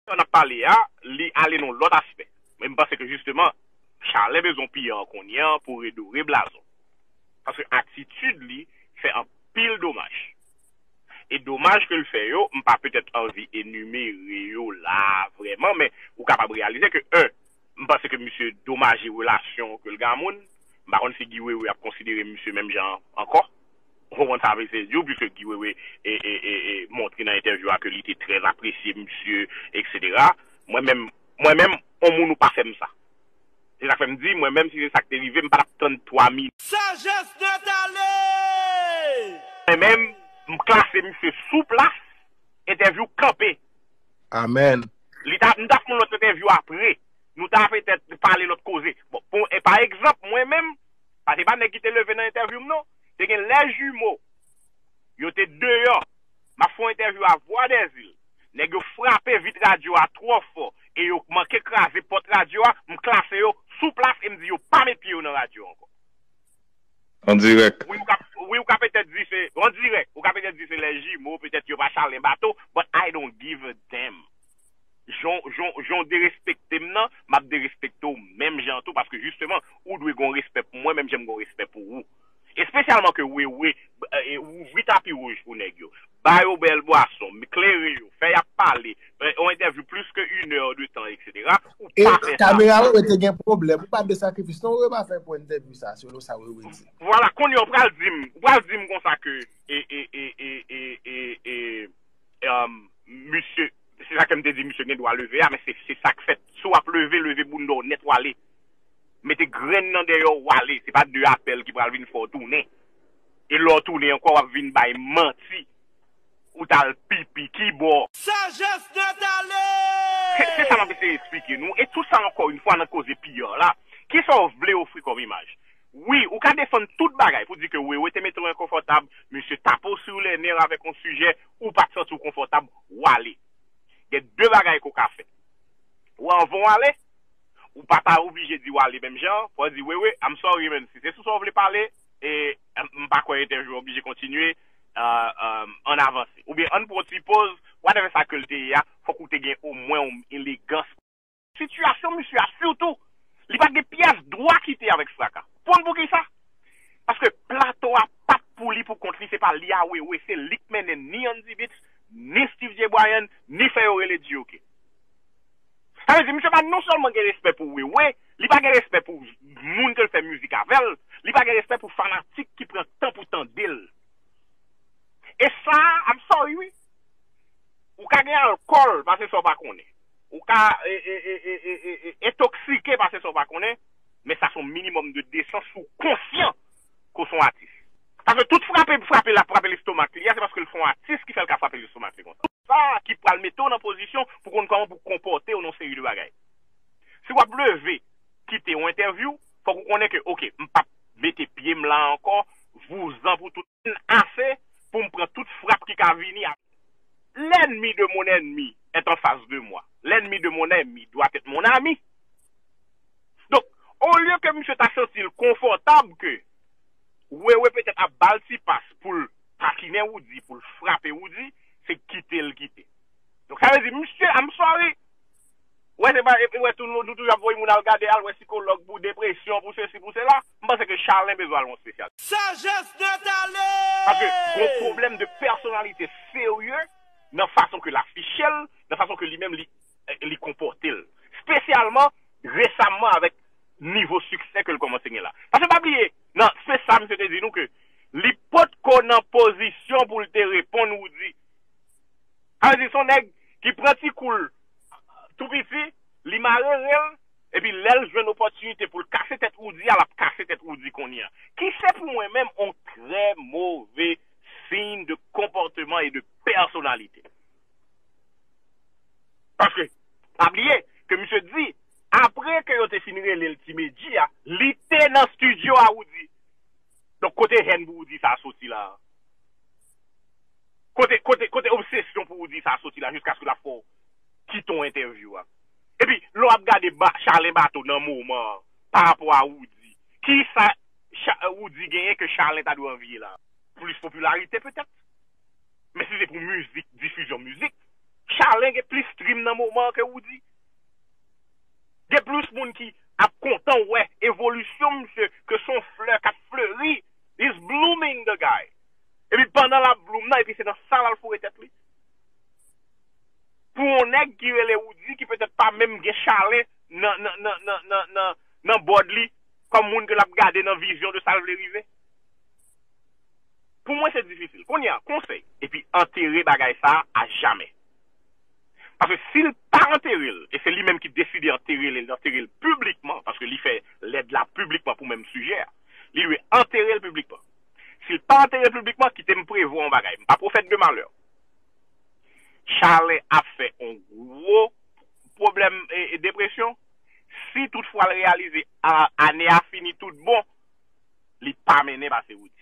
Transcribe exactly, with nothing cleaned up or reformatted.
Sa n ap pale a, li ale nan lòt aspè. Men m panse ke jisteman, Charlin bezwen P R kounye a pou redore blaze w. Paske atitid li fè anpil domaj. E domaj ke l fè yo, m pa petèt anvi enimere yo la vrèman, men ou kapab reyalize ke, en, m panse ke misye domaje relasyon ke l gen a moun. M pa konn si Guy Wewe ap konsidere misye menm jan ankò. Ou konprann sa m vle di w, piske Guy Wewe e, e, e, e montre nan entèvyou a ke li te trè apresye misye, et cetera. Mwen menm, mwen menm, on moun ou pa fè m sa. Se sa k fè m di, mwen menm, si se sa k te rive, m pa t ap tann twa minit. Sagesse de Talé! Mwen menm, m klase misye sou plas, entèvyou kanpe. Amèn. Li ta, m ta fè yon lòt entèvyou apre. Nou ta petèt pale lòt koze. Bon, pou, e pa egzanp, mwen menm, pa se pa nèg ki te leve nan entèvyou m non. Te gen lè jimo. Yo te deyò. M ap fè yon entèvyou a Vwadèzil. Nèg yo frape vit radyo a twò fò e yo manke kraze pòt radyo a. M klase yo sou plas e m di yo pa met pye yo nan radyo ankò. An dirèk. Wi, ou ka, wi, ou ka petèt di se, an dirèk, ou ka petèt di se lè jimo, petèt yo pa chalen bato, but I don't give a damn. Jan, jan, jan w derespekte m nan, m ap derespekte w menm jan tou, paske jisteman, ou dwe gen respè pou mwen, menm jan m gen respè pou ou. Espesyalman ke Wewe, e, ouvri tapi wouj pou nèg yo. Ba yo bèl bwason, klere yo, fè y ap pale, e, yon entèvyou plis ke inè de tan, et cetera. Ou e pa fè sa. Kamera Wewe te gen pwoblèm. Ou pa de sakrifis, non, Wewe pa fè pou entèvyou sa, selon sa Wewe di. Vwala, kounye a, ou pral di m, ou pral di m konsa ke, e, e, e, e, e, e, e, um, misye, se sa ke m te di, misye gen dwa leve a, men se, se sa k fèt. Si w ap leve, leve bounda w nèt w ale. Mete grenn nan dèyè w, w ale. Se pa de apèl ki pral vin fè w tounen. E lè w tounen ankò, w ap vin bay manti. Ou t al pipi, ki bò? Sagesse de Talé! Se, se sa m ap eseye eksplike nou. E tou sa, ankò yon fwa, nan koze P R la. Kisa w vle ofri kòm imaj? Wi, ou ka defann tout bagay pou di ke Wewe te mete w enkonfòtab, misye tape w sou lè nè avèk yon sijè, ou pa t santi w konfòtab, w ale. Gen de bagay ke w ka fè. Ou anvan w ale, ou pa ta oblije di w ale menm jan, fò w di, Wewe, I'm sorry, man, si se sou sa w vle pale, e m pa kwè entèvyou a oblije kontinye, e, e, ann avanse. Oubyen ann pran yon ti poz, whatever sa ke l te ye a, fòk ou te gen omwen yon elegans. Sitiyasyon misye a, sitou, li pa t gen pyès dwa kite avèk fraka. Konn poukisa? Paske plato a pa t pou li, pou kont li, se pa li a Wewe, se li k mennen ni Andy Beats, ni Steve J. Bryan, ni fè yo rele G O K. Sa vle di, misye pa non sèlman gen respè pou Wewe, li pa gen respè pou moun ke l fè mizik avè l, li pa gen respè pou fanatik ki pran tan pou tande l. E sa, I'm sorry, wi. Ou ka gen alkòl, pase sa w pa konnen. Ou ka, e, e, entoksike, pase sa w pa konnen. Men sa se yon minimòm de desans si w konsyan ke w se yon atis. Paske tout frape, frape la, frape lestomak li a, se paske l se yon atis ki fè l ka frape lestomak li konsa. Sa ki pral mete w nan pozisyon pou konn kòman pou w konpòte w nan yon seri de bagay. Si w ap leve, kite yon entèvyou, fòk ou konnen ke, oke, m p ap mete pye m la ankò, vouzan pou tout moun ase, pou m pran tout frap ki ka vini a. L'ennemi de mon ennemi est en face de moi. L'ennemi de mon ennemi doit être mon ami. Donk, olye ke misye ta santi l konfòtab ke Wewe petèt ap ba l ti pas pou l takinen Roody, pou l frape Roody, se kite l kite. Donk, sa vle di, misye, I'm sorry. Wè, se pa, e, wè, tou, nou, nou toujou ap voye moun al gade, al wè sikològ pou depresyon, pou sesi, pou sela. M panse ke Charlin bezwen al yon espesyal. Sagesse de Talé! Paske gon pwoblèm de pèsonalite serye nan fason ke l afiche l, nan fason ke li menm li, li konpòte l. Espesyalman, resaman avèk nivo siksè ke l kòmanse gen la. Paske pa bliye, nan, se sa misye te di nou ke li potko nan pozisyon pou l te reponn Roody. Sa vle di, se yon nèg ki pran ti kou l tou piti, li mare ren l, epi lè l jwenn opòtinite pou l kase tèt Roody a, l ap kase tèt Roody kounye a. Ki se pou mwen menm yon trè move siy de konpòteman e de pèsonalite. Paske, pa bliye ke misye di, apre ke yo te fin rele l Ti Medji a, li te nan estidyo a Roody. Donk, kote hèn pou Roody sa soti la? Kote, kote, kote obsesyon pou Roody sa soti la jiskaske l ap fè w kite yon entèvyou a? Epi, lè w ap gade ba, Charlin Bato nan moman an, pa rapò a Roody, kisa Cha-, Roody genyen ke Charlin ta dwe anviye la? Plis popilarite, petèt? Men si se pou mizik, difizyon mizik, Chalen gen plis stream nan moman an ke Roody. Gen plis moun ki ap kontan wè evolisyon misye ke se yon flè k ap fleri. He's blooming, the guy. Epi pandan l ap bloom nan, epi se nan sa l al foure tèt li. Pou yon nèg ki rele Roody ki petèt pa menm gen Chalen nan, nan, nan, nan, nan, nan, nan bòd li, kòm moun ke l ap gade nan vizyon de sa l vle rive. Pou mwen, se difisil. Kounye a, konsèy, epi antere bagay sa a a jamè. Paske si l pa antere l, e se li menm ki deside antere l, e l antere l piblikman, paske li fè lèd la piblikman pou menm sijè a, li dwe antere l piblikman. Si l pa antere l piblikman, kite m prevwa yon bagay. M pa pwofèt de malè. Chalen ap fè yon gwo pwoblèm e, e depresyon. Si toutfwa l reyalize a, ane a fini tout bon, li pa mennen pase Roody.